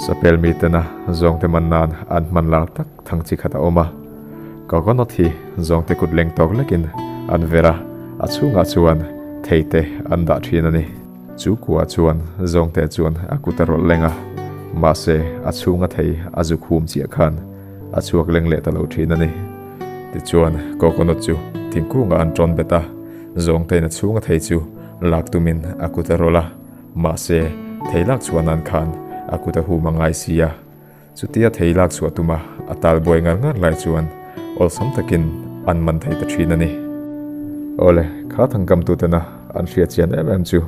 Sapel mitena zawngte man nan an hman lar tak thang chi khat a awm a. Coconut hi zawngte kut leng tawk lekin an ver a, a chhungah chuan thei te an dah thin a ni. Chu kua chuan zawngte chuan a kut a rawlh leng a, mahse a chhunga thei a zuk hum chiah khan a chhuak leng leh ta lo thin a ni. Tichuan coconut chu thingkungah an tawn bet a, zawngtein a chhunga thei chu lak tumin a kut a rawlh a, mahse thei lak chhuah nan khan a kut a hum a ngai si a. Chutia thei lak chhuah tuma a tal buai ngar ngar lai chuan awlsam takin an man thei ta thin a ni. Awle, kha thangkamtutena an hriat chian em em chu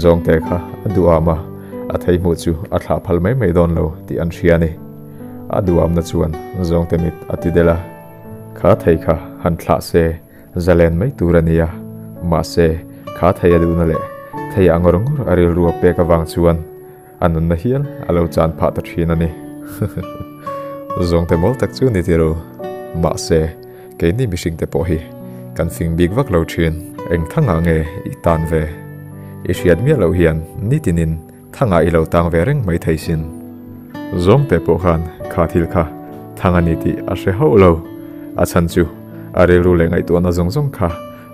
Zawngte kha a duham a, a thei hmuh chu a thlah phal mai mai dawn lo tih an hria a ni. A duhamna chuan Zawngte mit a ti delh a, kha thei kha han thlah se zalen mai tur a ni a, mahse kha thei a duhna leh thei ah ngawr ngawr a rilru a pek avang chuan A nunna hial a lo chan phah ta thin a ni. Zawngte mawl tak chu ni tiro. Mahse, keini mihringte pawh hi kan fing bik vak lo thin. Eng thangah nge i tan ve? I hriat miah loh hian nitinin thangah i lo tang ve reng mai thei sin. Zawngte pawh khan kha thil kha thang a ni tih a hre hauh lo. A chhan chu a rilru leh ngaihtuahna zawng zawng kha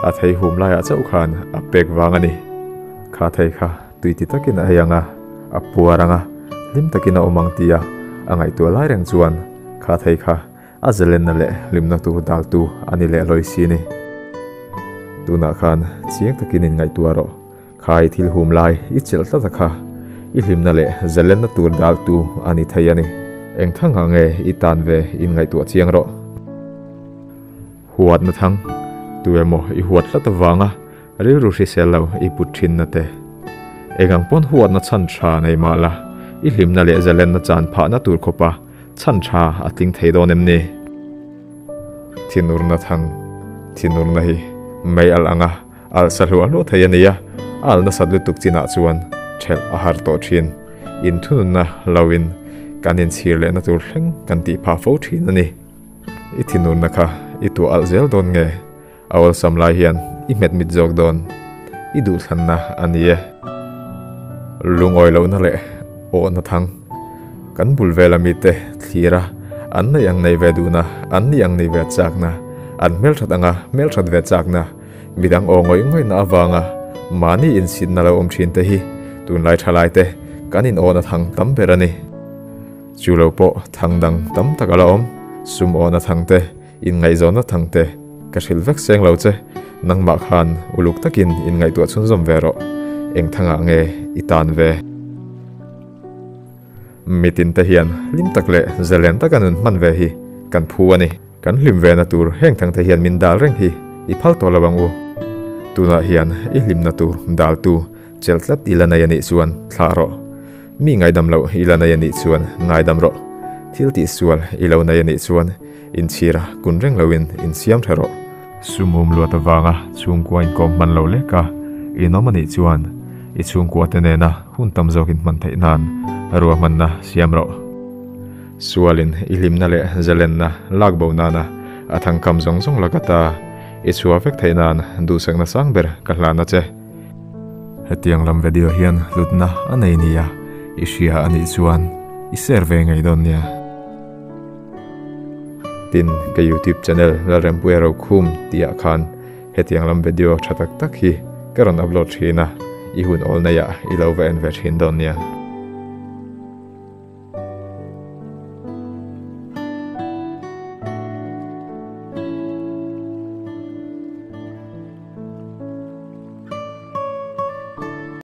a thei hum laiah chauh khan a pek vang a ni. Kha thei kha Tui ti takin a ei ang a, a puar ang a, hlim takin a awm ang tia a ngaihtuah lai reng chuan kha thei kha a zalenna leh hlimna tur daltu a ni leh lawi si ni. Tunah khan chiang takin in ngaihtuah rawh, kha i thil hum lai i chelh tlat a kha i hlimna leh zalenna tur daltu a ni thei a ni. Eng thangah nge i tan ve in ngaihtuah chiang rawh. Huatna thang, tu emaw i huat tlat avanga Rilru hrisel lo i put thinna te. Eng ang pawn huatna chhan tha nei mah la, i hlimna leh zalenna chan phahna tur khawpa chhan tha a tling thei dawn em ni? Thinurna thang, Thinurna hi mei alh anga alh sa hluah hluah thei a ni a, a alh nasat lutuk chinah chuan thelh a har tawh thin. Inthununna loin kan inchhir lehna tur thleng kan tih phah fo thin a ni. I thinurna kha i tuah alh zel dawn nge? A awlsam lai hian i hmet mit zawk dawn, i duhthlanna a ni e. Lungawi lohna leh awhna thang, kan bul vela mite thlir a, an neih ang nei ve duhna, an nih ang nei ve chakna, an hmelthat anga hmelthat ve chakna, midang aw ngawih ngawihna avanga mahni insitna lo awm thin te hi tunlai thalaite kan in awhna thang tam ber a ni. Chu lo pawh thang dang tam tak a la awm, sum awhna thang te, Inngaihzawnna thang te ka hrilh vek seng lo che, nangmah khan uluk takin inngaihtuah chhunzawm ve rawh, eng thangah nge i tan ve? Mitin te hian hlim tak leh zalen taka nun hman ve hi kan phu a ni. Kan hlim ve na tur heng thang te hian min dal reng hi i phal tawh lo ang u. Tunah hian i hlimna tur daltu chelh tlat i la nei a nih chuan thlah rawh. Mi ngaidam loh i la nei a nih chuan ngaidam rawh. Thil tihsual i lo nei a nih chuan Inchhir a kun reng loin insiam tha rawh. Sumum luat avanga chhungkua inkawm hman lo lek a, inawm a nih chuan i chhungkua te nena hun tam zawk inhman theih nan ruahmanna siam rawh. Sualin i hlimna leh zalenna lak bo nana a thangkam zawng zawng laka ta i chhuah vek theih nan duhsakna sang ber ka hlan a che. Hetiang lam video hian hlutna a nei nia i hria a nih chuan i share ve ngei dawn nia. Tin, ka YouTube channel Lalrempuia Rokhum tih ah khan hetiang lam video tha tak tak hi ka rawn upload thin a, i hun awl nei ah i lo va en ve thin dawn nia.